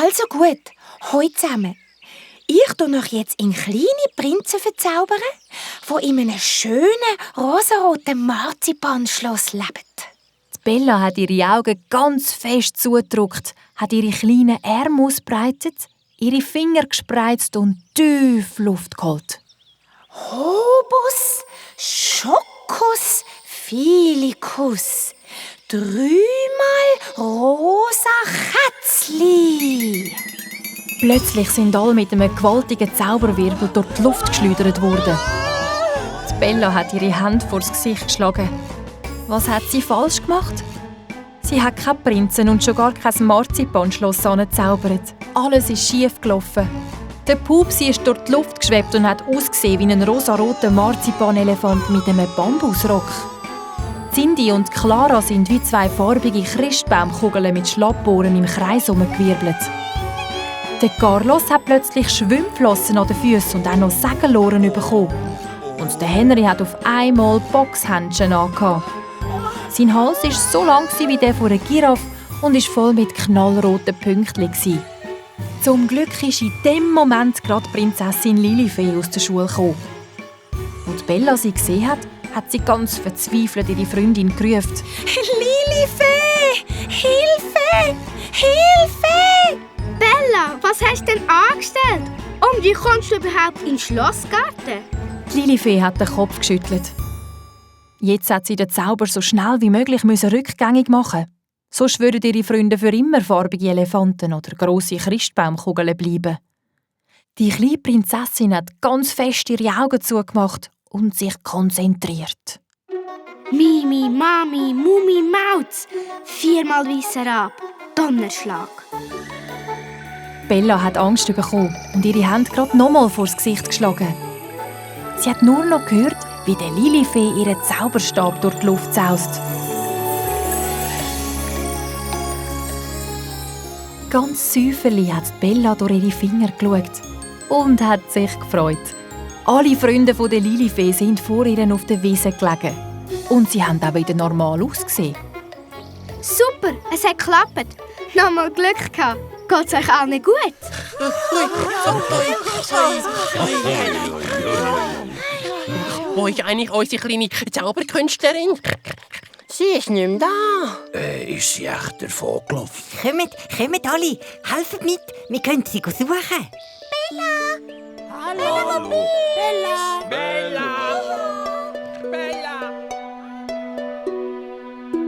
Also gut, heute zusammen. Ich tue euch jetzt in kleine Prinzen verzaubern, die in einem schönen, rosaroten Marzipanschloss leben. Die Bella hat ihre Augen ganz fest zugedrückt, hat ihre kleinen Arme ausbreitet, ihre Finger gespreizt und tief Luft geholt. Hobus, Schokus, Filicus, 3-mal rosa Kätzli. Plötzlich sind alle mit einem gewaltigen Zauberwirbel durch die Luft geschleudert worden. Die Bella hat ihre Hände vor das Gesicht geschlagen. Was hat sie falsch gemacht? Sie hat keine Prinzen und schon gar kein Marzipanschloss angezaubert. Alles ist schief gelaufen. Der Pupsi ist durch die Luft geschwebt und hat ausgesehen wie ein rosaroter Marzipanelefant mit einem Bambusrock. Cindy und Clara sind wie zwei farbige Christbaumkugeln mit Schlappohren im Kreis herumgewirbelt. Der Carlos hat plötzlich Schwimmflossen an den Füßen und auch noch Segelohren bekommen. Und der Henry hat auf einmal Boxhändchen angehabt. Sein Hals war so lang wie der von einer Giraffe und war voll mit knallroten Pünktchen. Zum Glück ist in dem Moment gerade Prinzessin Lilifee aus der Schule gekommen. Als Bella sie gesehen hat, hat sie ganz verzweifelt ihre Freundin gerufen. Lilifee! Hilfe! Hilfe! Bella, was hast du denn angestellt? Und wie kommst du überhaupt in den Schlossgarten? Die Lilifee hat den Kopf geschüttelt. Jetzt hat sie den Zauber so schnell wie möglich rückgängig machen. Sonst würden ihre Freunde für immer farbige Elefanten oder grosse Christbaumkugeln bleiben. Die kleine Prinzessin hat ganz fest ihre Augen zugemacht und sich konzentriert. Mimi, Mami, Mumi, Mauz. 4-mal weisser Rab. Donnerschlag. Bella hat Angst bekommen und ihre Hände gerade nochmal vors Gesicht geschlagen. Sie hat nur noch gehört, wie der Lilifee ihren Zauberstab durch die Luft saust. Ganz säuferlich hat Bella durch ihre Finger geschaut und hat sich gefreut. Alle Freunde der Lilifee sind vor ihr auf der Wiese gelegen. Und sie haben auch wieder normal ausgesehen. Super, es hat geklappt. Nochmal Glück gehabt. Geht's euch allen gut? Wo ist eigentlich unsere kleine Zauberkünstlerin? Sie ist nicht mehr da. Ist sie echt davongelaufen? Kommt alle, helft mit, wir können sie suchen. Hallo! Bella! Bella!